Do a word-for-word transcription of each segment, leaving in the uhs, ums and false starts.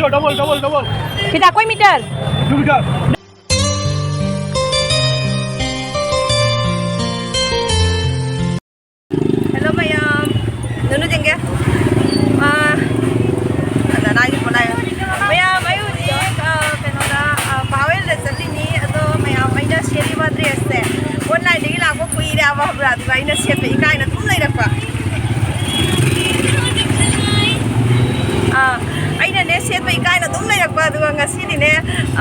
Double, double, double. Kita koi meter? Two meter. Hello ꯃꯌꯥꯝ, ꯅꯨꯅꯨ ꯆꯦꯡꯒꯦ꯫ ꯑꯥ, ꯑꯗ ꯅꯥꯏꯗꯤ ꯄꯣꯂꯥꯏ꯫ ꯃꯌꯥꯝ, ꯑꯩ ꯍꯧꯖꯤꯛ, ꯑꯥ, ꯀꯩꯅꯣꯗ, ꯑꯥ, ꯄꯥꯋꯦꯜꯗ ꯆꯠꯂꯤꯅꯤ꯫ ꯑꯗꯣ ꯃꯌꯥꯝ, ꯑꯩꯅ ꯁꯦꯠꯂꯤꯕ dress ꯁꯦ online ꯗꯒꯤ ꯂꯥꯛꯄ ꯀꯨꯏꯔꯦꯕ, ꯈꯪꯕ꯭ꯔꯥ? ꯑꯗꯨꯒ ꯑꯩꯅ ꯁꯦꯠꯄ ꯏꯀꯥꯏꯅ ꯑꯗꯨꯝ ꯂꯩꯔꯛꯄ꯫ ꯑꯥ, ꯑꯩꯅꯅꯦ ꯁꯦꯠꯄ ꯏꯀꯥꯏꯅ ꯑꯗꯨꯝ ꯂꯩꯔꯛꯄ, ꯑꯗꯨꯒ ꯉꯁꯤꯗꯤꯅꯦ,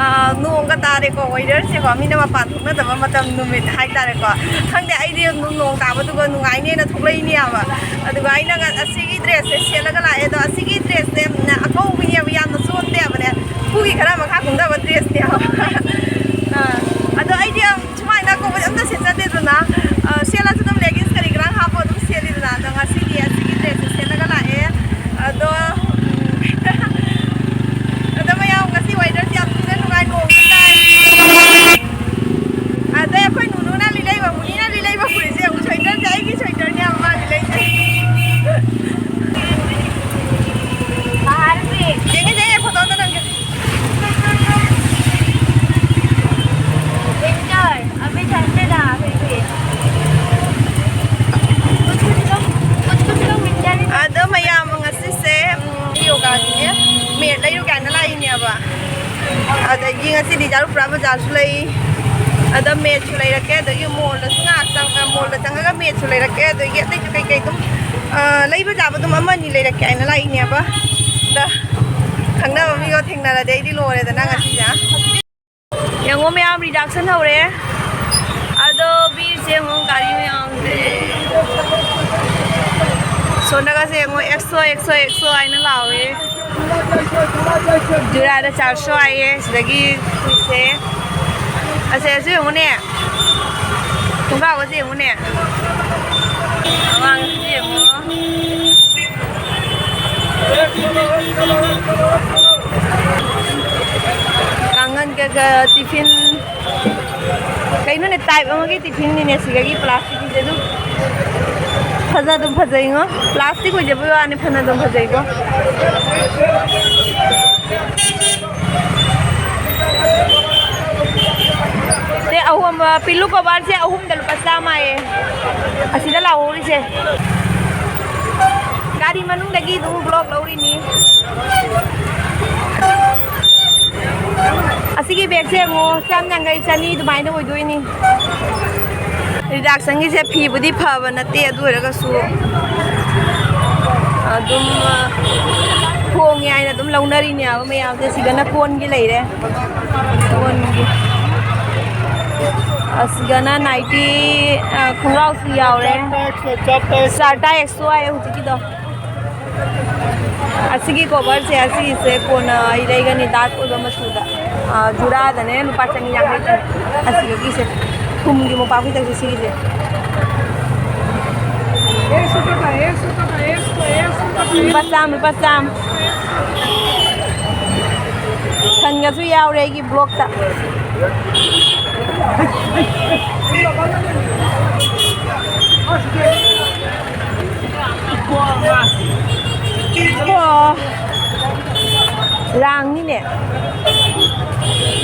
ꯑꯥ, ꯅꯣꯡꯒ ꯇꯥꯔꯦꯀꯣ, weather ꯁꯦꯀꯣ, ꯃꯤꯅ ꯃꯄꯥꯟ ꯊꯣꯛꯅꯗꯕ ꯃꯇꯝ ꯅꯨꯃꯤꯠ ꯍꯥꯏꯇꯥꯔꯦꯀꯣ꯫ ꯈꯪꯗꯦ, ꯑꯩꯗꯤ ꯑꯗꯨꯝ ꯅꯣꯡ ꯇꯥꯕꯗꯨꯒ ꯅꯨꯡꯉꯥꯏꯅꯦꯅ ꯊꯣꯛꯂꯛꯏꯅꯦꯕ꯫ ꯑꯗꯨꯒ ꯑꯩꯅ ꯉ-, ꯑꯁꯤꯒꯤ dress ꯁꯦ ꯁꯦꯠꯂꯒ ꯂꯥꯛꯑꯦ꯫ ꯑꯗꯣ ꯑꯁꯤꯒꯤ dress ꯁꯦ, ꯎꯝ, ꯑꯀꯧꯕꯤꯅꯦꯕ, ꯌꯥꯝꯅ ꯆꯣꯠꯇꯦꯕꯅꯦ, ꯈꯨꯒꯤ ꯈꯔ ꯃꯈꯥ ꯀꯨꯝꯊꯕ dress ꯅꯦꯕ꯫ ꯑꯥ, ꯑꯗꯣ ꯑꯩꯗꯤ ꯌꯥꯝ ꯁꯨꯃꯥꯏꯅ ꯑꯀꯧꯕꯗꯤ ꯑꯝꯇ ꯁꯦꯠꯆꯗꯦꯗꯅ, ꯑ, ꯁꯦꯠꯂꯁꯨ ꯑꯗꯨꯝ leggings ꯀꯔꯤ ꯀꯔꯥ ꯍꯥꯞꯄ ꯑꯗꯨꯝ ꯁꯦꯠꯂꯤꯗꯅ꯫ ꯑꯗꯣ ꯉꯁꯤꯗꯤ ꯑꯁꯤꯒꯤ dress ꯁꯦ ꯁꯦꯠꯂꯒ ꯂꯥꯛꯑꯦ꯫ ꯑꯗꯣ, ꯎꯝ, ꯑꯗꯣ ꯃꯌꯥꯝ, ꯉꯁꯤ weather ꯁꯦ ꯌꯥꯝ ꯊꯤꯅ ꯅꯨꯡꯉꯥꯏ, ꯅꯣꯡꯁꯨ ꯇꯥꯏ꯫ ꯑꯗꯩ ꯑꯩꯈꯣꯏ ꯅꯨꯅꯨꯅ ꯂꯤꯠꯂꯛꯏꯕ, ꯃꯨꯅꯤꯅ ꯂꯤꯠꯂꯛꯏꯕ ꯐꯨꯔꯤꯠꯁꯦ ꯌꯦꯡꯉꯨ, sweater ꯁꯦ ꯑꯩꯒꯤ sweater ꯅꯦꯕ ꯃꯥ ꯂꯤꯠꯂꯛꯏꯁꯦ꯫ ꯌꯦꯡꯒꯦ, ꯌꯦꯡꯒꯦ, photo ꯑꯝꯇ ꯅꯝꯒꯦ꯫ Winter, अभी ठंड ना, फिर भी। कुछ कुछ लोग, कुछ कुछ लोग winter में ꯑꯗꯣ ꯃꯌꯥꯝ, ꯉꯁꯤꯁꯦ, ꯎꯝ, ꯌꯣꯒꯥꯒꯤꯅꯦ, mat ꯂꯩꯔꯨꯒꯦ ꯍꯥꯏꯅ ꯂꯥꯛꯏꯅꯦꯕ꯫ ꯑꯗꯒꯤ ꯉꯁꯤꯗꯤ ꯖꯥꯔꯨ ꯄꯨꯔꯥ ꯕꯖꯥꯔꯁꯨ ꯂꯩ꯫ ꯑꯗꯣ mat ꯁꯨ ꯂꯩꯔꯛꯀꯦ, ꯑꯗꯒꯤ mall ꯗꯁꯨ ꯉꯥꯏꯍꯥꯛ ꯆꯪ-, mall ꯗ ꯆꯪꯉꯒ mat ꯁꯨ ꯂꯩꯔꯛꯀꯦ, ꯑꯗꯒꯤ ꯑꯇꯩꯁꯨ ꯀꯩꯀꯩ ꯑꯗꯨꯝ, ꯑ, ꯂꯩꯕ ꯌꯥꯕ ꯑꯗꯨꯝ ꯑꯃ ꯑꯅꯤ ꯂꯩꯔꯛꯀꯦ ꯍꯥꯏꯅ ꯂꯥꯛꯏꯅꯦꯕ꯫ ꯑꯗ ꯈꯪꯅꯕ ꯃꯤꯒ ꯊꯦꯡꯅꯔꯗꯤ ꯑꯩꯗꯤ ꯂꯣꯏꯔꯦꯗꯅ ꯉꯁꯤꯁꯦ꯫ ꯌꯦꯡꯉꯣ ꯃꯌꯥꯝ, reduction ꯍꯧꯔꯦ꯫ ꯑꯗꯣ ꯕꯤꯔꯁꯦ ꯌꯦꯡꯉꯣ, ꯒꯥꯔꯤ ꯃꯌꯥꯝꯁꯦ꯫ ꯁꯣꯝꯗꯒꯁꯦ ꯌꯦꯡꯉꯣ, ꯑꯦꯛꯁꯣ, ꯑꯦꯛꯁꯣ, ꯑꯦꯛꯁꯣ ꯍꯥꯏꯅ ꯂꯥꯎꯋꯦ꯫ ꯖꯨꯔꯥꯗ ꯆꯥꯔꯁꯣ ꯍꯥꯏꯌꯦ, ꯁꯤꯗꯒꯤ ꯍꯨꯏꯁꯦ꯫ ꯑꯁꯦ, ꯑꯁꯤ ꯌꯦꯡꯉꯨꯅꯦ꯫ ꯈꯣꯡꯒ꯭ꯔꯥꯎꯒꯁꯦ ꯌꯦꯡꯉꯨꯅꯦ꯫ ꯑꯉꯥꯡꯁꯤꯡꯁꯦ ꯌꯦꯡꯉꯣ꯫ ꯀꯥꯡꯒꯟ ꯀꯩꯀꯥ, tiffin, ꯀꯩꯅꯣꯅꯦ, type ꯑꯃꯒꯤ tiffin ꯅꯤꯅꯦ, ꯁꯤꯗꯒꯤ plastic ꯀꯤꯁꯦ ꯑꯗꯨꯝ ꯐꯖ ꯑꯗꯨꯝ ꯐꯖꯩꯉꯣ꯫ Plastic ꯑꯣꯏꯖꯕꯩ ꯋꯥꯅꯤ, ꯐꯅ ꯑꯗꯨꯝ ꯐꯖꯩꯀꯣ꯫ ꯄꯤꯂꯨ ꯀꯣꯕꯔꯁꯦ ꯑꯍꯨꯝꯗ ꯂꯨꯄꯥ ꯆꯥꯝꯃ ꯍꯥꯏꯌꯦ꯫ ꯑꯁꯤꯗ ꯂꯥꯎꯍꯧꯔꯤꯁꯦ꯫ ꯒꯥꯔꯤ ꯃꯅꯨꯡꯗꯒꯤ ꯑꯗꯨꯝ ꯕ꯭ꯂꯣꯛ ꯂꯧꯔꯤꯅꯤ꯫ ꯑꯁꯤꯒꯤ ꯕꯦꯒꯁꯦ ꯌꯦꯡꯉꯣ, ꯆꯥꯝ ꯌꯥꯡꯈꯩ, ꯆꯅꯤ ꯑꯗꯨꯃꯥꯏꯅ ꯑꯣꯏꯗꯣꯏꯅꯤ꯫ ꯔꯤꯗꯥꯛꯁꯟꯒꯤꯁꯦ ꯐꯤꯕꯨꯗꯤ ꯐꯕ ꯅꯠꯇꯦ, ꯑꯗꯨ ꯑꯣꯏꯔꯒꯁꯨ ꯑꯗꯨꯝ, ꯑ, ꯍꯣꯡꯉꯦ ꯍꯥꯏꯅ ꯑꯗꯨꯝ ꯂꯧꯅꯔꯤꯅꯦꯕ ꯃꯌꯥꯝꯁꯦ꯫ ꯁꯤꯗꯅ ꯀꯣꯟꯒꯤ ꯂꯩꯔꯦ꯫ ꯀꯣꯟꯒꯤ꯫ ꯑꯁꯤꯗꯅ ꯅꯥꯏꯇꯤ, ꯑ, ꯈꯣꯡꯒ꯭ꯔꯥꯎꯁꯨ ꯌꯥꯎꯔꯦ꯫ ꯁꯥꯔꯇꯥ ꯑꯦꯛꯁꯣ ꯍꯥꯏꯌꯦ ꯍꯧꯖꯤꯛꯀꯤꯗꯣ꯫ ꯑꯁꯤꯒꯤ ꯀꯣꯕꯔꯁꯦ, ꯑꯁꯤꯒꯤꯁꯦ ꯀꯣꯟꯅ ꯑꯩ ꯂꯩꯒꯅꯤ, ꯗꯥꯔꯛ ꯑꯣꯏꯕ ꯃꯆꯨꯗ꯫ ꯑ, ꯖꯨꯔꯥꯗꯅꯦ ꯂꯨꯄꯥ ꯆꯅꯤ ꯌꯥꯡꯈꯩ ꯇꯧꯔꯦ꯫ ꯑꯁꯤꯗꯒꯤꯁꯦ ꯊꯨꯝꯒꯤ ꯃꯣꯝꯄꯥꯛ ꯐꯤꯗꯛꯁꯦ ꯁꯤꯒꯤꯁꯦ꯫ ꯂꯨꯄꯥ ꯆꯥꯝ, ꯂꯨꯄꯥ ꯆꯥꯝ꯫ ꯁꯟꯒꯁꯨ ꯌꯥꯎꯔꯦ ꯑꯩꯒꯤ ꯕ꯭ꯂꯣꯛꯇ꯫ ꯑꯣ, ꯂꯥꯡꯅꯤꯅꯦ꯫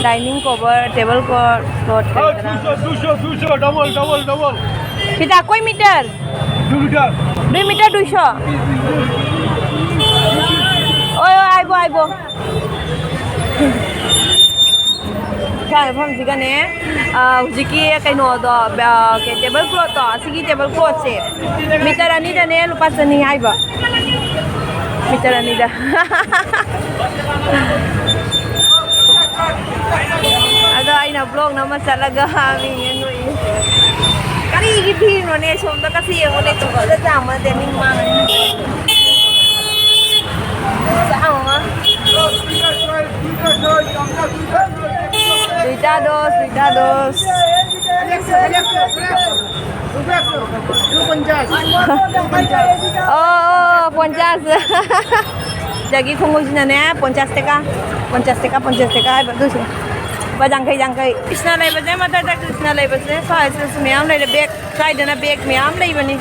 Dining cover, table cloth, cloth ꯀꯔꯤ ꯀꯔꯥ꯫ ꯗꯨꯏꯁꯣ, ꯗꯨꯏꯁꯣ, ꯗꯨꯏꯁꯣ, ꯗꯕꯜ, ꯗꯕꯜ, ꯗꯕꯜ꯫ ꯄꯤꯇꯥ, ꯀꯣꯏ ꯃꯤꯇꯔ? ꯗꯨꯏ ꯃꯤꯇꯔ꯫ ꯗꯨꯏ ꯃꯤꯇꯔ ꯗꯨꯏꯁꯣ꯫ ꯑꯣꯏ, ꯑꯣꯏ, ꯍꯥꯏꯕꯣ, ꯍꯥꯏꯕꯣ꯫ ꯏꯁꯥ ꯃꯐꯝꯁꯤꯒꯅꯦ, ꯑ, ꯍꯧꯖꯤꯛꯀꯤ ꯀꯩꯅꯣꯗꯣ, ꯑ, ꯀꯩ, ꯇꯦꯕꯜ ꯀ꯭ꯂꯣꯠꯇꯣ, ꯑꯁꯤꯒꯤ ꯇꯦꯕꯜ ꯀ꯭ꯂꯣꯠꯁꯦ ꯃꯤꯇꯔ ꯑꯅꯤꯗꯅꯦ ꯂꯨꯄꯥ ꯆꯅꯤ ꯍꯥꯏꯕ꯫ ꯃꯤꯇꯔ ꯑꯅꯤꯗ꯫ ꯑꯗꯣ ꯑꯩꯅ ꯕ꯭ꯂꯣꯛ ꯅꯝꯃ ꯆꯠꯂꯒ ꯃꯤ ꯌꯦꯡꯉꯨꯏ꯫ ꯀꯔꯤꯒꯤ ꯐꯤꯅꯣꯅꯦ? ꯁꯣꯝꯗ ꯀꯁꯤ ꯌꯦꯡꯉꯨꯅꯦ, ꯆꯨꯝꯕꯗ ꯆꯥꯝꯃ ꯅꯠꯇꯦ, ꯅꯤꯡ ꯃꯥꯡꯉꯅꯤ꯫ ꯆꯥꯝꯃ꯫ ꯁ꯭ꯋꯤꯇꯥꯗꯣꯁ, ꯁ꯭ꯋꯤꯇꯥꯗꯣꯁ꯫ ꯑꯣ, ꯑꯣ, ꯄꯣꯟꯆꯥꯁ꯫ ꯁꯤꯗꯒꯤ ꯈꯣꯡꯎꯞꯁꯤꯅꯅꯦ, ꯄꯣꯟꯆꯥꯁ ꯇꯦꯀꯥ, ꯄꯣꯟꯆꯥꯁ ꯇꯦꯀꯥ, ꯄꯣꯟꯆꯥꯁ ꯇꯦꯀꯥ ꯍꯥꯏꯕ ꯑꯗꯨꯁꯨ꯫ ꯂꯨꯄꯥ ꯌꯥꯡꯈꯩ, ꯌꯥꯡꯈꯩ꯫ ꯀ꯭ꯔꯤꯁꯅ ꯂꯩꯕꯁꯦ, ꯃꯊꯛꯇ ꯀ꯭ꯔꯤꯁꯅ ꯂꯩꯕꯁꯦ, ꯁ꯭ꯋꯥꯏꯁꯤꯗꯁꯨ ꯃꯌꯥꯝ ꯂꯩꯔꯦ꯫ ꯕꯦꯒ, ꯁ꯭ꯋꯥꯏꯗꯅ ꯕꯦꯒ ꯃꯌꯥꯝ ꯂꯩꯕꯅꯤ꯫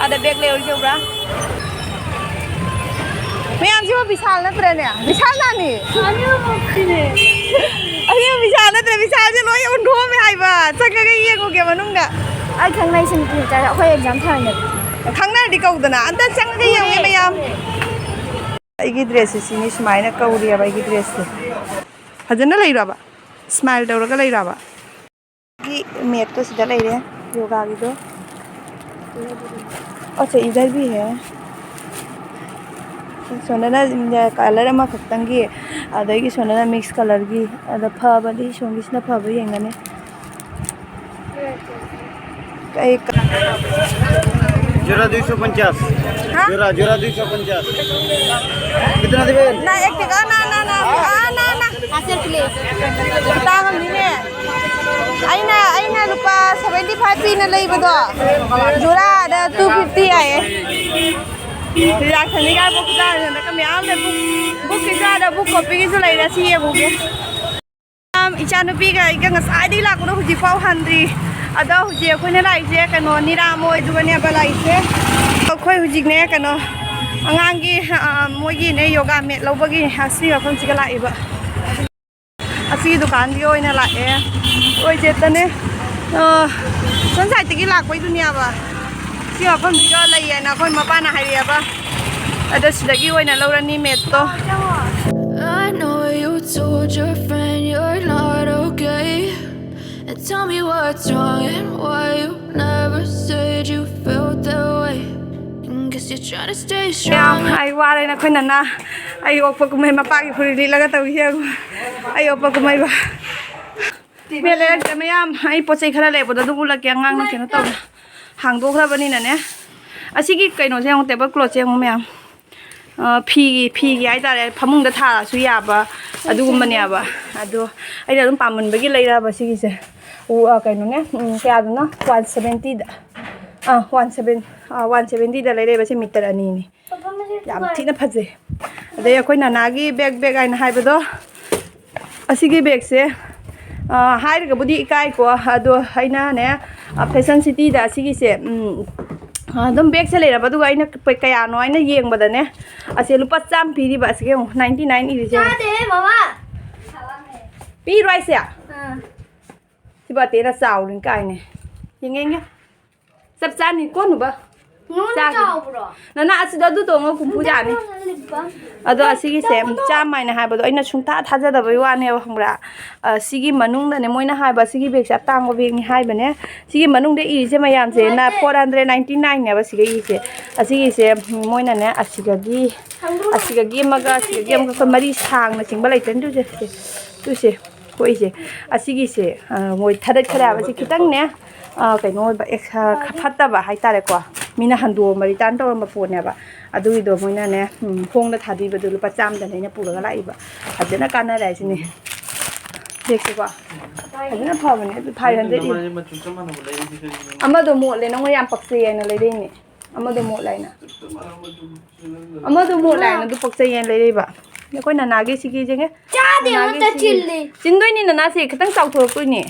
ꯑꯥꯗ ꯕꯦꯒ ꯂꯩꯍꯧꯔꯤꯁꯦ ꯎꯕ꯭ꯔꯥ? ꯃꯌꯥꯝꯁꯤꯕꯨ ꯕꯤꯁꯥꯜ ꯅꯠꯇ꯭ꯔꯅꯦ? ꯕꯤꯁꯥꯜ ꯂꯥꯅꯤ꯫ ꯑꯅꯤꯃꯛꯀꯤꯅꯦ꯫ ꯑꯩ ꯕꯤꯁꯥꯜ ꯅꯠꯇ꯭ꯔꯦ, ꯕꯤꯁꯥꯜꯁꯦ ꯂꯣꯏ ꯑꯣꯟꯊꯣꯛꯑꯝꯃꯦ ꯍꯥꯏꯕ꯫ ꯆꯪꯉꯒ ꯌꯦꯡꯉꯨꯒꯦ ꯃꯅꯨꯡꯗ꯫ ꯑꯩ ꯈꯪꯅꯩ ꯁꯤꯡꯖꯨ ꯆꯥꯔ ꯑꯩꯈꯣꯏ ꯑꯦꯛꯖꯥꯝ ꯊꯥꯔꯤꯉꯩꯗ꯫ ꯈꯪꯅꯔꯗꯤ ꯀꯧꯗꯅ꯫ ꯑꯝꯇ ꯆꯪꯉꯒ ꯌꯦꯡꯉꯨꯒꯦ ꯃꯌꯥꯝ꯫ ꯑꯩꯒꯤ ꯗ꯭ꯔꯦꯁꯁꯦ ꯁꯤꯅꯤ, ꯁꯨꯃꯥꯏꯅ ꯀꯧꯔꯤꯑꯕ ꯑꯩꯒꯤ ꯗ꯭ꯔꯦꯁꯁꯦ꯫ ꯐꯖꯅ ꯂꯩꯔꯕ? ꯁ꯭ꯃꯥꯏꯜ ꯇꯧꯔꯒ ꯂꯩꯔꯕ? ꯒꯤ ꯃꯦꯠꯇꯣ ꯁꯤꯗ ꯂꯩꯔꯦ, ꯌꯣꯒꯥꯒꯤꯗꯣ꯫ ꯑꯆꯥ, ꯏꯙꯔ ꯚꯤ ꯍꯦ꯫ ꯁꯣꯝꯗꯅ ꯀꯂꯔ ꯑꯃꯈꯛꯇꯪꯒꯤ, ꯑꯗꯒꯤ ꯁꯣꯝꯗꯅ ꯃꯤꯛꯁ ꯀꯂꯔꯒꯤ꯫ ꯑꯗ ꯐꯕꯗꯤ ꯁꯣꯝꯒꯤꯁꯤꯅ ꯐꯕ ꯌꯦꯡꯒꯅꯤ꯫ ꯀꯩ ꯀ- जोड़ा दुई सौ पचास। हाँ? जोड़ा, जोड़ा दुई सौ पचास। कितना देबे? ना, एक टका, ना, ना, ना, ना, ना, ना। हाँ, सर, प्लीज। ꯇꯥꯡꯉꯝꯅꯤꯅꯦ꯫ ꯑꯩꯅ, ꯑꯩꯅ ꯂꯨꯄꯥ seventy five ꯄꯤꯅ ꯂꯩꯕꯗꯣ, ꯖꯣꯔꯥꯗ two fifty ꯍꯥꯏꯌꯦ꯫ ꯔꯤꯂꯥꯛꯁꯟꯒꯤ ꯀꯥꯏ ꯕꯨꯛ ꯀꯥꯏꯗꯅ ꯃꯌꯥꯝ ꯂꯩ꯫ ꯕꯨꯛ, ꯕꯨꯛꯀꯤꯁꯨ ꯑꯥꯗ ꯕꯨꯛ ꯀꯣꯄꯤꯒꯤꯁꯨ ꯂꯩꯔꯦ, ꯁꯤ ꯌꯦꯡꯉꯨꯒꯦ꯫ ꯏꯆꯥꯅꯨꯄꯤꯒ ꯑꯩꯒ ꯉꯁꯥꯏꯗꯒꯤ ꯂꯥꯛꯄꯗꯣ ꯍꯧꯖꯤꯛꯐꯥꯎ ꯍꯟꯗ꯭ꯔꯤ꯫ ꯑꯗꯣ ꯍꯧꯖꯤꯛ ꯑꯩꯈꯣꯏꯅ ꯂꯥꯛꯏꯁꯦ ꯀꯩꯅꯣ, ꯅꯤꯔꯥ ꯃꯣꯏꯗꯨꯒꯅꯦꯕ ꯂꯥꯛꯏꯁꯦ꯫ ꯑꯩꯈꯣꯏ ꯍꯧꯖꯤꯛꯅꯦ ꯀꯩꯅꯣ, ꯑꯉꯥꯡꯒꯤ, ꯑ, ꯃꯣꯏꯒꯤꯅꯦ ꯌꯣꯒꯥ ꯃꯦꯠ ꯂꯧꯕꯒꯤ ꯑꯁꯤ ꯃꯐꯝꯁꯤꯒ ꯂꯥꯛꯏꯕ꯫ ꯑꯁꯤꯒꯤ ꯗꯨꯀꯥꯟꯁꯤꯒ ꯑꯣꯏꯅ ꯂꯥꯛꯑꯦ꯫ ꯑꯣꯏꯖꯦꯠꯇꯅꯦ꯫ ꯑ, ꯁꯣꯝ ꯁꯥꯏꯠꯇꯒꯤ ꯂꯥꯛꯄꯩꯗꯨꯅꯦꯕ꯫ ꯁꯤ ꯃꯐꯝꯁꯤꯒ ꯂꯩꯌꯦꯅ ꯑꯩꯈꯣꯏ ꯃꯄꯥꯅ ꯍꯥꯏꯔꯛꯑꯦꯕ꯫ ꯑꯗ ꯁꯤꯗꯒꯤ ꯑꯣꯏꯅ ꯂꯧꯔꯅꯤ ꯃꯦꯠꯇꯣ꯫ I know you told your friend you're not okay. And tell me what's wrong and why you never said you felt that way. And guess you're trying to stay strong. ꯌꯥꯝ, ꯑꯩ ꯋꯥꯔꯦ ꯅꯈꯣꯏ ꯅꯅꯥ꯫ ꯑꯩ ꯑꯣꯛꯄ ꯀꯨꯝꯍꯩ ꯃꯄꯥꯒꯤ ꯐꯨꯔꯤꯠ ꯂꯤꯠꯂꯒ ꯇꯧꯏꯁꯦ ꯌꯦꯡꯉꯨ꯫ ꯑꯩ ꯑꯣꯛꯄ ꯀꯨꯝꯍꯩꯕ꯫ ꯃꯦ ꯂꯩꯔꯛꯇꯦ ꯃꯌꯥꯝ, ꯑꯩ ꯄꯣꯠ ꯆꯩ ꯈꯔ ꯂꯩꯔꯛꯄꯗꯣ ꯑꯗꯨꯝ ꯎꯠꯂꯛꯀꯦ꯫ ꯑꯉꯥꯡꯅ ꯀꯩꯅꯣ ꯇꯧꯔꯦ꯫ ꯍꯥꯡꯗꯣꯛꯈ꯭ꯔꯕꯅꯤꯅꯅꯦ꯫ ꯑꯁꯤꯒꯤ ꯀꯩꯅꯣꯁꯦ ꯌꯦꯡꯉꯨ, ꯇꯦꯕꯜ ꯀ꯭ꯂꯣꯠꯁꯦ ꯌꯦꯡꯉꯨ ꯃꯌꯥꯝ꯫ ꯑ, ꯐꯤꯒꯤ, ꯐꯤꯒꯤ ꯍꯥꯏꯇꯥꯔꯦ, ꯐꯃꯨꯡꯗ ꯊꯥꯔꯁꯨ ꯌꯥꯕ ꯑꯗꯨꯒꯨꯝꯕꯅꯦꯕ꯫ ꯑꯗꯣ ꯑꯩꯅ ꯑꯗꯨꯝ ꯄꯥꯝꯃꯟꯕꯒꯤ ꯂꯩꯔꯛꯑꯕ ꯁꯤꯒꯤꯁꯦ꯫ ꯎ, ꯑ, ꯀꯩꯅꯣꯅꯦ, ꯎꯝ, ꯀꯌꯥꯗꯅꯣ? One seventy ꯗ꯫ ꯑ, one seven, ꯑ, one seventy ꯗ ꯂꯩꯔꯛꯑꯦꯕ꯫ ꯁꯤ ꯃꯤꯇꯔ ꯑꯅꯤꯅꯤ꯫ ꯌꯥꯝ ꯊꯤꯅ ꯐꯖꯩ꯫ ꯑꯗꯩ ꯑꯩꯈꯣꯏ ꯅꯅꯥꯒꯤ ꯕꯦꯛ, ꯕꯦꯛ ꯍꯥꯏꯅ ꯍꯥꯏꯕꯗꯣ, ꯑꯁꯤꯒꯤ ꯕꯦꯛꯁꯦ, ꯑ, ꯍꯥꯏꯔꯒꯕꯨꯗꯤ ꯏꯀꯥꯏꯀꯣ, ꯑꯗꯣ ꯑꯩꯅꯅꯦ, ꯑ, ꯐꯦꯁꯟ ꯁꯤꯇꯤꯗ ꯑꯁꯤꯒꯤꯁꯦ, ꯎꯝ, ꯑ, ꯑꯗꯨꯝ ꯕꯦꯛꯁꯦ ꯂꯩꯔꯕ, ꯑꯗꯨꯒ ꯑꯩꯅ ꯀ-, ꯀꯌꯥꯅꯣ ꯍꯥꯏꯅ ꯌꯦꯡꯕꯗꯅꯦ, ꯑꯁꯦ ꯂꯨꯄꯥ ꯆꯥꯝꯃ ꯄꯤꯔꯤꯕ꯫ ꯑꯁꯤꯒꯤ ꯌꯦꯡꯉꯨ, ninety nine ꯏꯔꯤꯁꯦ ꯌꯦꯡꯉꯨ꯫ ꯆꯥꯗꯦꯍꯦ, ꯃꯃꯥ꯫ ꯄꯤꯔꯣ ꯍꯥꯏꯁꯦ? ꯑꯥ꯫ ꯁꯤꯕꯨ ꯑꯇꯦꯅ ꯆꯥꯎꯔꯤꯅꯤ ꯀꯥꯏꯅꯦ꯫ ꯌꯦꯡꯒꯦ, ꯌꯦꯡꯒꯦ꯫ ꯆꯞ ꯆꯥꯅꯤ, ꯀꯣꯟꯅꯨꯕ꯫ ꯅꯉꯣꯟꯗ ꯆꯥꯒꯦ꯫ ꯆꯥꯎꯕ꯭ꯔꯣ? ꯅꯅꯥ ꯑꯁꯤꯗ ꯑꯗꯨ ꯇꯣꯡꯉ ꯀꯨꯝꯄꯨ ꯌꯥꯅꯤ꯫ ꯑꯗꯣ ꯑꯁꯤꯒꯤꯁꯦ ꯆꯥꯝꯃ ꯍꯥꯏꯅ ꯍꯥꯏꯕꯗꯣ ꯑꯩꯅ ꯁꯨꯡꯊꯥ ꯊꯥꯖꯗꯕꯩ ꯋꯥꯅꯦꯕ, ꯈꯪꯕ꯭ꯔꯥ? ꯑ, ꯁꯤꯒꯤ ꯃꯅꯨꯡꯗꯅꯦ, ꯃꯣꯏꯅ ꯍꯥꯏꯕ ꯁꯤꯒꯤ ꯕꯦꯒꯁꯦ ꯑꯇꯥꯡꯕ ꯕꯦꯒꯅꯤ ꯍꯥꯏꯕꯅꯦ꯫ ꯁꯤꯒꯤ ꯃꯅꯨꯡꯗ ꯏꯔꯤꯁꯦ ꯃꯌꯥꯝꯁꯦ ꯅ-, four hundred ninety nine ꯅꯦꯕ ꯁꯤꯒ ꯏꯔꯤꯁꯦ꯫ ꯑꯁꯤꯒꯤꯁꯦ, ꯎꯝ, ꯃꯣꯏꯅꯅꯦ ꯑꯁꯤꯗꯒꯤ, ꯑꯁꯤꯗꯒꯤ ꯑꯃꯒ, ꯑꯁꯤꯗꯒꯤ ꯑꯃꯒ, ꯑꯩꯈꯣꯏ ꯃꯔꯤ ꯁꯥꯡꯅ ꯆꯤꯡꯕ ꯂꯩꯇ꯭ꯔꯅꯦ? ꯇꯨꯁꯦ, ꯁꯦ, ꯇꯨꯁꯦ꯫ ꯊꯣꯛꯏꯁꯦ꯫ ꯑꯁꯤꯒꯤꯁꯦ, ꯑ, ꯃꯣꯏ ꯊꯥꯗꯠꯈ꯭ꯔꯦ ꯍꯥꯏꯕꯁꯤ ꯈꯤꯇꯪꯅꯦ, ꯑ, ꯀꯩꯅꯣ ꯑꯣꯏꯕ, ꯑꯦꯛꯁ-, ꯑ, ꯐꯠꯇꯕ ꯍꯥꯏꯇꯥꯔꯦꯀꯣ꯫ ꯃꯤꯅ ꯍꯟꯗꯣꯛꯑꯝꯕ, ꯔꯤꯇꯔꯟ ꯇꯧꯔꯝꯕ ꯄꯣꯠꯅꯦꯕ꯫ ꯑꯗꯨꯒꯤꯗꯣ ꯃꯣꯏꯅꯅꯦ, ꯎꯝ, ꯍꯣꯡꯅ ꯊꯥꯕꯤꯕꯗꯣ ꯂꯨꯄꯥ ꯆꯥꯝꯃꯗꯅꯦ ꯑꯩꯅ ꯄꯨꯔꯒ ꯂꯥꯛꯏꯕ꯫ ꯐꯖꯅ ꯀꯥꯟꯅꯔꯦ ꯍꯥꯏꯁꯤꯅꯦ꯫ ꯕꯦꯒꯁꯦꯀꯣ꯫ ꯐꯖꯅ ꯐꯕꯅꯦ꯫ ꯑꯗꯨ five hundred ꯏ-, ꯃꯥꯁꯦ ꯃꯆꯨ ꯆꯞ ꯃꯥꯟꯅꯕ ꯂꯩꯔꯗꯤ ꯀꯩꯒꯤꯅꯣ? ꯑꯃꯗꯣ ꯃꯣꯠꯂꯦ, ꯅꯪꯉꯣꯟ ꯌꯥꯝ ꯄꯛꯆꯩ ꯍꯥꯏꯅ ꯂꯩꯔꯛꯏꯅꯦ꯫ ꯑꯃꯗꯣ ꯃꯣꯠꯂꯦ ꯍꯥꯏꯅ꯫ ꯆꯞ ꯃꯥꯟꯅꯕ ꯃꯆꯨ꯫ ꯑꯃꯗꯣ ꯃꯣꯠꯂꯦ ꯍꯥꯏꯅ ꯑꯗꯨ ꯄꯛꯆꯩ ꯍꯥꯏꯅ ꯂꯩꯔꯛꯏꯕ꯫ ꯑꯩꯈꯣꯏ ꯅꯅꯥꯒꯤ ꯁꯤꯒꯤ ꯌꯦꯡꯉꯦ꯫ ꯆꯥꯗꯦ, ꯅꯅꯥꯒꯤ ꯑꯃꯠꯇ ꯁꯤꯒꯤ꯫ ꯆꯤꯜꯂꯤ꯫ ꯆꯤꯟꯗꯣꯏꯅꯤ ꯅꯅꯥꯁꯦ, ꯈꯤꯇꯪ ꯆꯥꯎꯊꯣꯔꯛꯇꯣꯏꯅꯦ꯫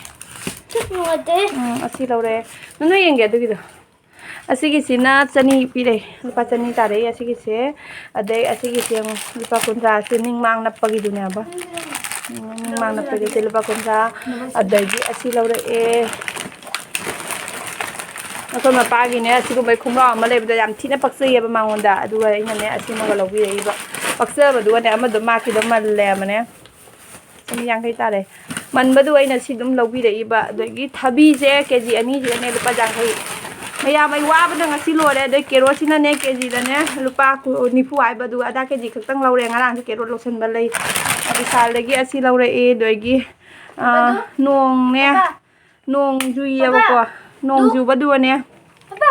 ꯆꯤꯛꯄ ꯅꯨꯡꯉꯥꯏꯇꯦ꯫ ꯎꯝ, ꯑꯁꯤ ꯂꯧꯔꯦ꯫ ꯅꯣꯏ ꯌꯦꯡꯒꯦ ꯑꯗꯨꯒꯤꯗꯣ꯫ ꯑꯁꯤꯒꯤꯁꯤꯅ ꯆꯅꯤ ꯄꯤꯔꯦ꯫ ꯂꯨꯄꯥ ꯆꯅꯤ ꯇꯥꯔꯛꯏ ꯑꯁꯤꯒꯤꯁꯦ꯫ ꯑꯗꯩ ꯑꯁꯤꯒꯤꯁꯦ ꯑꯃꯨꯛ ꯂꯨꯄꯥ ꯀꯨꯟꯊ꯭ꯔꯥꯁꯦ ꯅꯤꯡꯃꯥꯡ ꯅꯞꯄꯒꯤꯗꯨꯅꯦꯕ꯫ ꯎꯝ, ꯅꯤꯡꯃꯥꯡ ꯅꯞꯄꯒꯤꯁꯦ ꯂꯨꯄꯥ ꯀꯨꯟꯊ꯭ꯔꯥ꯫ ꯑꯗꯒꯤ ꯑꯁꯤ ꯂꯧꯔꯛꯑꯦ꯫ ꯑꯩꯈꯣꯏ ꯃꯄꯥꯒꯤꯅꯦ, ꯑꯁꯤꯒꯨꯝꯕꯩ ꯈꯣꯡꯒ꯭ꯔꯥꯎ ꯑꯃ ꯂꯩꯕꯗ ꯌꯥꯝ ꯊꯤꯅ ꯄꯛꯆꯩꯌꯦꯕ ꯃꯉꯣꯟꯗ, ꯑꯗꯨꯒ ꯑꯩꯅꯅꯦ, ꯑꯁꯤꯃꯒ ꯂꯧꯕꯤꯔꯛꯏꯕ꯫ ꯄꯛꯆꯕꯗꯨꯒꯅꯦ, ꯑꯃꯗꯣ ꯃꯥꯛꯀꯤꯗꯣ ꯃꯜꯂꯦꯕꯅꯦ꯫ ꯆꯅꯤ ꯌꯥꯡꯈꯩ ꯇꯥꯔꯦ꯫ ꯃꯟꯕꯗꯨ ꯑꯩꯅ ꯁꯤ ꯑꯗꯨꯝ ꯂꯧꯕꯤꯔꯛꯏꯕ꯫ ꯑꯗꯒꯤ ꯊꯕꯤꯁꯦ ꯀꯦ ꯖꯤ ꯑꯅꯤꯁꯤꯗꯅꯦ ꯂꯨꯄꯥ ꯌꯥꯡꯈꯩ꯫ ꯃꯌꯥꯝ, ꯑꯩ ꯋꯥꯕꯗ ꯉꯁꯤ ꯂꯣꯏꯔꯦ꯫ ꯑꯗꯩ ꯀꯦꯔꯣꯠꯁꯤꯅꯅꯦ, ꯀꯦ ꯖꯤꯗꯅꯦ ꯂꯨꯄꯥ ꯀꯨ-, ꯅꯤꯐꯨ ꯍꯥꯏꯕꯗꯨ ꯑꯗꯥ ꯀꯦ ꯖꯤ ꯈꯛꯇꯪ ꯂꯧꯔꯦ꯫ ꯉꯔꯥꯡꯁꯨ ꯀꯦꯔꯣꯠ ꯂꯧꯁꯟꯕ ꯂꯩ꯫ ꯕꯤꯁꯥꯜꯗꯒꯤ ꯑꯁꯤ ꯂꯧꯔꯛꯏ꯫ ꯑꯗꯒꯤ, ꯑꯥ, ꯄꯄꯥꯗꯨ? ꯅꯣꯡꯅꯦ꯫ ꯄꯄꯥ? ꯅꯣꯡ ꯆꯨꯏꯌꯦꯕꯀꯣ꯫ ꯄꯄꯥ? ꯅꯣꯡ ꯗꯨ? ꯆꯨꯕꯗꯨꯒꯅꯦ꯫ ꯄꯄꯥ?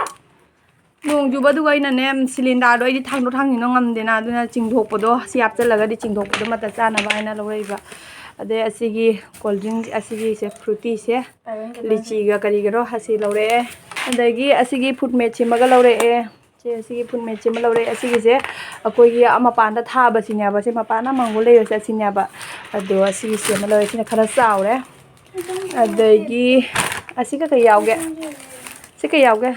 ꯅꯣꯡ ꯆꯨꯕꯗꯨꯒ ꯑꯩꯅꯅꯦ, ꯁꯤꯂꯤꯟꯗꯔꯗꯣ ꯑꯩꯗꯤ ꯊꯥꯡꯗꯣꯛ ꯊꯥꯡꯖꯤꯟꯗꯣ ꯉꯝꯗꯦꯅ, ꯑꯗꯨꯅ ꯆꯤꯡꯊꯣꯛꯄꯗꯣ, ꯁꯤ ꯍꯥꯞꯆꯜꯂꯒꯗꯤ ꯆꯤꯡꯊꯣꯛꯄꯗꯣ ꯃꯇꯝ ꯆꯥꯅꯕ ꯍꯥꯏꯅ ꯂꯧꯔꯛꯏꯕ꯫ ꯑꯗꯩ ꯑꯁꯤꯒꯤ cold drink, ꯑꯁꯤꯒꯤꯁꯦ, Frootyꯁꯦ, ꯂꯤꯆꯤꯒ ꯀꯔꯤꯒꯅꯣ ꯑꯁꯤ ꯂꯧꯔꯛꯑꯦ꯫ ꯑꯗꯒꯤ ꯑꯁꯤꯒꯤ Food Mate ꯁꯤꯃꯒ ꯂꯧꯔꯛꯑꯦ꯫ ꯁꯦ, ꯑꯁꯤꯒꯤ Food Mate ꯁꯤꯃ ꯂꯧꯔꯛꯑꯦ꯫ ꯑꯁꯤꯒꯤꯁꯦ ꯑꯩꯈꯣꯏꯒꯤ ꯑꯥ ꯃꯄꯥꯟꯗ ꯊꯥꯕꯁꯤꯅꯦꯕ꯫ ꯁꯤ ꯃꯄꯥꯟ ꯑꯃꯥꯡꯕ ꯂꯩꯕꯁꯦ ꯑꯁꯤꯅꯦꯕ꯫ ꯑꯗꯣ ꯑꯁꯤꯒꯤꯁꯦ ꯑꯃ ꯂꯧꯔꯦ꯫ ꯁꯤꯅ ꯈꯔ ꯆꯥꯎꯔꯦ꯫ ꯑꯗꯒꯤ ꯑꯁꯤꯒ ꯀꯩ ꯌꯥꯎꯒꯦ? ꯁꯤ ꯀꯩ ꯌꯥꯎꯒꯦ?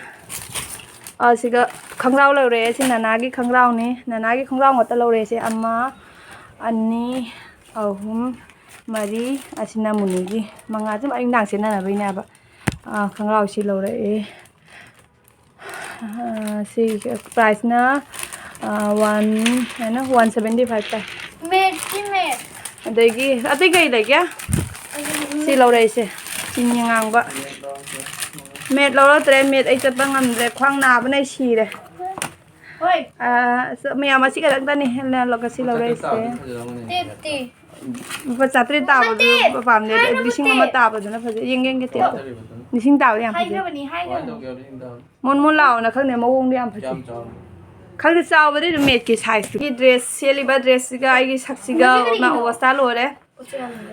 ꯑ, ꯁꯤꯒ ꯈꯣꯡꯒ꯭ꯔꯥꯎ ꯂꯧꯔꯦ꯫ ꯁꯤ ꯅꯅꯥꯒꯤ ꯈꯣꯡꯒ꯭ꯔꯥꯎꯅꯤ꯫ ꯅꯅꯥꯒꯤ ꯈꯣꯡꯒ꯭ꯔꯥꯎ ꯉꯥꯛꯇ ꯂꯧꯔꯦ꯫ ꯁꯤ ꯑꯃ, ꯑꯅꯤ, ꯑꯍꯨꯝ, ꯃꯔꯤ, ꯑꯁꯤꯅ ꯃꯨꯅꯤꯒꯤ꯫ ꯃꯉꯥꯁꯦ ꯑꯌꯨꯛ ꯅꯨꯡꯗꯥꯡ ꯁꯦꯠꯅꯅꯕꯩꯅꯦꯕ꯫ ꯑꯥ, ꯈꯣꯡꯒ꯭ꯔꯥꯎꯁꯤ ꯂꯧꯔꯛꯑꯦ꯫ ꯑꯥ, ꯁꯤ priceꯅ, ꯑꯥ, one, ꯍꯥꯏꯅ one seventy five ꯇꯥꯏ꯫ Matchꯀꯤ match꯫ ꯑꯗꯒꯤ ꯑꯇꯩ ꯀꯩ ꯂꯩꯒꯦ? ꯁꯤ ꯂꯧꯔꯛꯏꯁꯦ, ꯆꯤꯅꯤ ꯑꯉꯥꯡꯕ꯫ Match ꯂꯧꯔꯛꯇ꯭ꯔꯦ, match ꯑꯩ ꯆꯠꯄ ꯉꯝꯗ꯭ꯔꯦ, ꯈ꯭ꯋꯥꯡ ꯅꯥꯕꯅ ꯑꯩ ꯁꯤꯔꯦ꯫ ꯍꯣꯏ꯫ ꯑꯥ, ꯑꯁ, ꯃꯌꯥꯝ ꯑꯁꯤ ꯈꯛꯇꯪꯗꯅꯤ ꯍꯦꯟꯅ ꯂꯧ-, ꯉꯁꯤ ꯂꯧꯔꯛꯏꯁꯦ꯫ ꯇꯦꯞꯇꯤ꯫ ꯂꯨꯄꯥ ꯆꯥꯇ꯭ꯔꯦꯠ ꯇꯥꯕꯗꯨ ꯅꯠꯇꯦ꯫ ꯄꯥꯝꯗꯦ, ꯍꯥꯏꯅꯕ ꯂꯤꯁꯤꯡ ꯑꯃ ꯅꯠꯇꯦ꯫ ꯇꯥꯕꯗꯨꯅ ꯐꯖꯩ꯫ ꯌꯦꯡꯒꯦ, ꯌꯦꯡꯒꯦ, ꯇꯦꯞꯇꯣ꯫ ꯂꯤꯁꯤꯡ ꯇꯥꯕꯗꯤ ꯌꯥꯝ ꯐꯖꯩ꯫ ꯍꯥꯏꯅꯕꯅꯤ, ꯍꯥꯏꯅꯕꯅꯤ꯫ ꯃꯣꯟ ꯃꯣꯟ ꯂꯥꯎꯅ ꯈꯪꯗꯦ, ꯃꯑꯣꯡꯗꯤ ꯌꯥꯝ ꯐꯖꯩ꯫ ꯌꯥꯝ ꯆꯥꯎꯅ꯫ ꯈꯪꯗꯦ, ꯆꯥꯎꯕꯗꯤ ꯑꯗꯨꯝ matchꯀꯤ sizeꯇꯨꯒꯤ꯫ Dress, ꯁꯦꯠꯂꯤꯕ dressꯁꯤꯒ ꯑꯩꯒꯤ ꯁꯛꯁꯤꯒ ꯃꯁꯤ ꯀꯔꯤꯒꯤꯅꯣ? ꯑꯣꯟꯅ ꯑꯣꯁꯇꯥ ꯂꯣꯏꯔꯦ꯫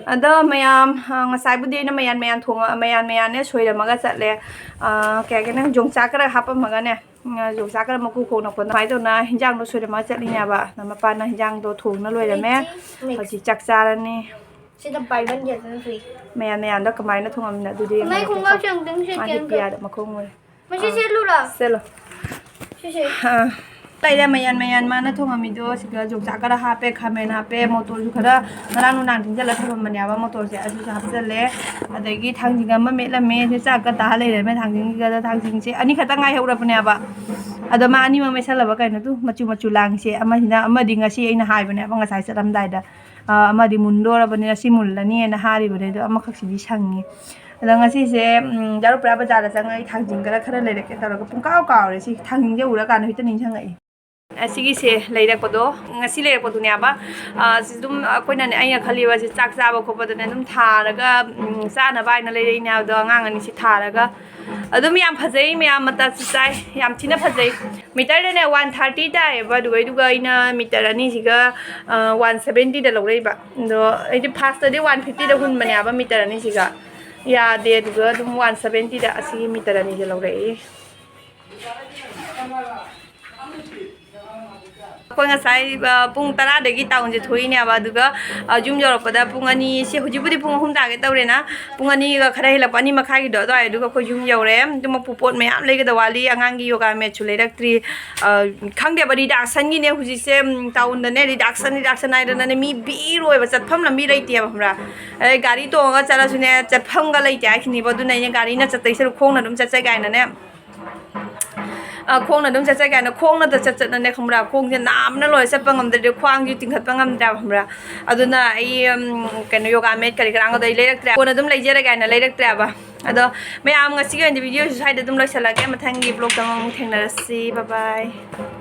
ꯑꯗꯣ ꯃꯌꯥꯝ, ꯑ, ꯉꯁꯥꯏꯕꯨꯗꯤ ꯑꯩꯅ ꯃꯌꯥꯟ ꯃꯌꯥꯟ ꯊꯣꯡꯉ-, ꯃꯌꯥꯟ ꯃꯌꯥꯟꯅꯦ ꯁꯣꯏꯔꯝꯃꯒ ꯆꯠꯂꯦ꯫ ꯑ, ꯀꯩ ꯍꯥꯏꯒꯦ, ꯅꯪ ꯌꯣꯡꯆꯥꯛ ꯈꯔ ꯍꯥꯞꯄꯝꯃꯒꯅꯦ, ꯎꯝ, ꯌꯣꯡꯆꯥꯛ ꯈꯔ ꯃꯀꯨ ꯈꯣꯛꯅ ꯈꯣꯠꯅ ꯑꯗꯨꯃꯥꯏꯅ ꯇꯧꯅ ꯍꯤꯟꯖꯥꯡꯗꯣ ꯁꯣꯏꯔꯝꯃꯒ ꯆꯠꯂꯤꯅꯦꯕ꯫ ꯑꯗ ꯃꯄꯥꯅ ꯍꯤꯟꯖꯥꯡꯗꯣ ꯊꯣꯡꯅ ꯂꯣꯏꯔꯝꯃꯦ꯫ Mix, mix. ꯍꯧꯖꯤꯛ ꯆꯥꯛ ꯆꯥꯔꯅꯤ꯫ ꯁꯤꯗ ꯄꯥꯏꯃꯟꯒꯦꯗꯅ ꯇꯨꯏ꯫ ꯃꯌꯥꯟ ꯃꯌꯥꯟꯗꯣ ꯀꯃꯥꯏꯅ ꯊꯣꯡꯉꯝꯃꯤꯅꯣ ꯑꯗꯨꯗꯤ ꯃꯥꯏ ꯌꯦꯡꯉꯣ꯫ ꯈꯣꯡꯒ꯭ꯔꯥꯎꯁꯦ ꯑꯃꯨꯛꯇꯪ ꯃꯥ ꯁꯦꯠꯀꯦ ꯍꯤꯞꯄꯤ ꯑꯝꯇ꯫ ꯌꯥꯗ ꯃꯈꯣꯡ ꯃꯣꯏ꯫ ꯃꯁꯤ ꯑꯥ꯫ ꯁꯦꯠꯂꯨꯔꯥ? ꯁꯦꯠꯂꯣ꯫ ꯁꯤꯁꯦ꯫ ꯑꯥ꯫ ꯂꯩꯔꯦ, ꯃꯌꯥꯟ ꯃꯌꯥꯟ ꯃꯥꯅ ꯊꯣꯡꯉꯝꯃꯤꯗꯣ꯫ ꯁꯤꯗ ꯌꯣꯡꯆꯥꯛ ꯈꯔ ꯍꯥꯞꯄꯦ, ꯈꯥꯃꯦꯟ ꯍꯥꯞꯄꯦ, ꯃꯣꯇꯣꯔꯁꯨ ꯈꯔ ꯉꯔꯥꯡ ꯅꯨꯡꯗꯥꯡ ꯇꯤꯡꯁꯤꯜꯂ ꯊꯝꯃꯝꯕꯅꯦꯕ, ꯃꯣꯇꯣꯔꯁꯦ ꯑꯗꯨꯁꯨ ꯍꯥꯞꯆꯜꯂꯦ꯫ ꯑꯗꯒꯤ ꯊꯥꯡꯖꯤꯡ ꯑꯃ ꯃꯦꯠꯂꯝꯃꯦ, ꯁꯤ ꯆꯥꯛꯀ ꯇꯥ ꯂꯩꯔꯦꯃꯦ꯫ ꯊꯥꯡꯖꯤꯡꯁꯤꯒ ꯊꯥꯡꯖꯤꯡꯁꯦ ꯑꯅꯤꯈꯛꯇ ꯉꯥꯏꯍꯧꯔꯕꯅꯦꯕ꯫ ꯑꯗꯣ ꯃꯥ ꯑꯅꯤꯃꯛ ꯃꯦꯠꯁꯜꯂꯕ ꯀꯩꯅꯣ ꯇꯨ ꯃꯆꯨ ꯃꯆꯨ ꯂꯥꯡꯉꯤꯁꯦ꯫ ꯑꯃꯁꯤꯅ, ꯑꯃꯗꯤ ꯉꯁꯤ ꯑꯩꯅ ꯍꯥꯏꯕꯅꯦꯕ ꯉꯁꯥꯏ ꯆꯠꯂꯝꯗꯥꯏꯗ, ꯑ, ꯑꯃꯗꯤ ꯃꯨꯟꯗꯣꯔꯕꯅꯤ, ꯉꯁꯤ ꯃꯨꯜꯂꯅꯤꯅ ꯍꯥꯏꯔꯤꯕꯅꯦ꯫ ꯑꯗꯣ ꯑꯃꯈꯛꯁꯤꯗꯤ ꯁꯪꯉꯤ꯫ ꯑꯗꯣ ꯉꯁꯤꯁꯦ, ꯎꯝ, ꯗꯥ ꯔꯨꯄꯤꯌꯥ ꯕꯖꯥꯔꯗ ꯆꯪꯉꯒ ꯑꯩ ꯊꯥꯡꯖꯤꯡ ꯈꯔ, ꯈꯔ ꯂꯩꯔꯛꯀꯦ ꯇꯧꯔꯒ ꯄꯨꯡꯀꯥꯎ ꯀꯥꯎꯔꯦ꯫ ꯁꯤ ꯊꯥꯡꯖꯤꯡꯁꯦ ꯎꯔꯀꯥꯟꯗ ꯍꯦꯛꯇ ꯅꯤꯡꯁꯤꯡꯉꯛꯏ꯫ ꯑꯁꯤꯒꯤꯁꯦ ꯂꯩꯔꯛꯄꯗꯣ, ꯉꯁꯤ ꯂꯩꯔꯛꯄꯗꯨꯅꯦꯕ꯫ ꯑ, ꯁꯤ ꯑꯗꯨꯝ ꯑꯩꯈꯣꯏꯅꯅꯦ, ꯑꯩꯅ ꯈꯜꯂꯤꯕ ꯁꯤ ꯆꯥꯛ ꯆꯥꯕ ꯈꯣꯠꯄꯗꯅꯦ ꯑꯗꯨꯝ ꯊꯥꯔꯒ, ꯎꯝ, ꯆꯥꯅꯕ ꯍꯥꯏꯅ ꯂꯩꯔꯛꯏꯅꯦ ꯍꯥꯏꯕꯗꯣ꯫ ꯑꯉꯥꯡ ꯑꯅꯤꯁꯤ ꯊꯥꯔꯒ ꯑꯗꯨꯝ ꯌꯥꯝ ꯐꯖꯩ, ꯃꯌꯥꯝ ꯃꯇꯥꯁꯨ ꯆꯥꯏ, ꯌꯥꯝ ꯊꯤꯅ ꯐꯖꯩ꯫ ꯃꯤꯇꯔꯗꯅꯦ one thirty ꯇꯥꯏꯌꯦꯕ, ꯑꯗꯨꯒ, ꯑꯗꯨꯒ ꯑꯩꯅ ꯃꯤꯇꯔ ꯑꯅꯤꯁꯤꯒ, ꯑ, one seventy ꯗ ꯂꯧꯔꯛꯏꯕ꯫ ꯑꯗꯣ ꯑꯩꯗꯤ first ꯇꯗꯤ one fifty ꯗ ꯍꯨꯟꯕꯅꯦꯕ ꯃꯤꯇꯔ ꯑꯅꯤꯁꯤꯒ꯫ ꯌꯥꯗꯦ, ꯑꯗꯨꯒ ꯑꯗꯨꯝ one seventy ꯗ ꯑꯁꯤꯒꯤ ꯃꯤꯇꯔ ꯑꯅꯤꯁꯦ ꯂꯧꯔꯛꯏ꯫ ꯑꯩꯈꯣꯏ ꯉꯁꯥꯏ, ꯑ, ꯄꯨꯡ ꯇꯔꯥꯗꯒꯤ ꯇꯥꯎꯟꯁꯦ ꯊꯣꯛꯏꯅꯦꯕ, ꯑꯗꯨꯒ, ꯑ, ꯌꯨꯝ ꯌꯧꯔꯛꯄꯗ ꯄꯨꯡ ꯑꯅꯤ, ꯁꯤ ꯍꯧꯖꯤꯛꯄꯨꯗꯤ ꯄꯨꯡ ꯑꯍꯨꯝ ꯇꯥꯒꯦ ꯇꯧꯔꯦꯅ, ꯄꯨꯡ ꯑꯅꯤꯒ ꯈꯔ ꯍꯦꯜꯂꯛꯄ, ꯑꯅꯤ ꯃꯈꯥꯏꯒꯤꯗꯣ ꯑꯗꯨꯋꯥꯏꯗꯨꯒ ꯑꯩꯈꯣꯏ ꯌꯨꯝ ꯌꯧꯔꯦ꯫ ꯑꯗꯨꯃꯛꯄꯨ ꯄꯣꯠ ꯃꯌꯥꯝ ꯂꯩꯒꯗꯕ ꯋꯥꯠꯂꯤ, ꯑꯉꯥꯡꯒꯤ ꯌꯣꯒꯥ ꯃꯦꯠꯁꯨ ꯂꯩꯔꯛꯇ꯭ꯔꯤ꯫ ꯑ, ꯈꯪꯗꯦꯕ, ꯔꯤꯗꯥꯛꯁꯟꯒꯤꯅꯦ ꯍꯧꯖꯤꯛꯁꯦ, ꯎꯝ, ꯇꯥꯎꯟꯗꯅꯦ ꯔꯤꯗꯥꯛꯁꯟ, ꯔꯤꯗꯥꯛꯁꯟ ꯍꯥꯏꯗꯅꯅꯦ ꯃꯤ ꯕꯤꯔꯣꯏꯕ, ꯆꯠꯐꯝ ꯂꯝꯕꯤ ꯂꯩꯇꯦꯕ, ꯈꯪꯕ꯭ꯔꯥ? ꯑꯗꯩ ꯒꯥꯔꯤ ꯇꯣꯡꯉꯒ ꯆꯠꯂꯁꯨꯅꯦ ꯆꯠꯐꯝꯒ ꯂꯩꯇꯦ ꯍꯥꯏꯈꯤꯅꯦꯕ, ꯑꯗꯨꯅ ꯑꯩꯅ ꯒꯥꯔꯤꯅ ꯆꯠꯇꯣꯏ ꯁꯔꯨꯛ ꯈꯣꯡꯅ ꯑꯗꯨꯝ ꯆꯠꯆꯩ ꯀꯥꯏꯅꯅꯦ꯫ ꯑ, ꯈꯣꯡꯅ ꯑꯗꯨꯝ ꯆꯠꯆꯩ ꯀꯥꯏꯅ ꯈꯣꯡꯅꯗ ꯆꯠ ꯆꯠꯅꯅꯦ, ꯈꯪꯕ꯭ꯔꯥ? ꯈꯣꯡꯁꯦ ꯅꯥꯕꯅ ꯂꯣꯏꯔꯦ, ꯆꯠꯄ ꯉꯝꯗ꯭ꯔꯦ, ꯈ꯭ꯋꯥꯡꯁꯦ ꯇꯤꯡꯈꯠꯄ ꯉꯝꯗ꯭ꯔꯦꯕ, ꯈꯪꯕ꯭ꯔꯥ? ꯑꯗꯨꯅ ꯑꯩ, ꯎꯝ, ꯀꯩꯅꯣ, ꯌꯣꯒꯥ ꯃꯦꯠ ꯀꯔꯤ ꯀꯔꯥꯡꯒꯗꯣ ꯑꯩ ꯂꯩꯔꯛꯇ꯭ꯔꯦ, ꯀꯣꯟꯅ ꯑꯗꯨꯝ ꯂꯩꯖꯔꯒꯦ ꯍꯥꯏꯅ ꯂꯩꯔꯛꯇ꯭ꯔꯦꯕ꯫ ꯑꯗꯣ ꯃꯌꯥꯝ, ꯉꯁꯤꯒꯤ ꯑꯣꯏꯅꯗꯤ ꯚꯤꯗꯤꯑꯣꯁꯤ ꯁ꯭ꯋꯥꯏꯗ ꯑꯗꯨꯝ ꯂꯣꯏꯁꯤꯜꯂꯒꯦ, ꯃꯊꯪꯒꯤ ꯕ꯭ꯂꯣꯛꯇ ꯑꯃꯨꯛ ꯊꯦꯡꯅꯔꯁꯤ꯫ Bye bye꯫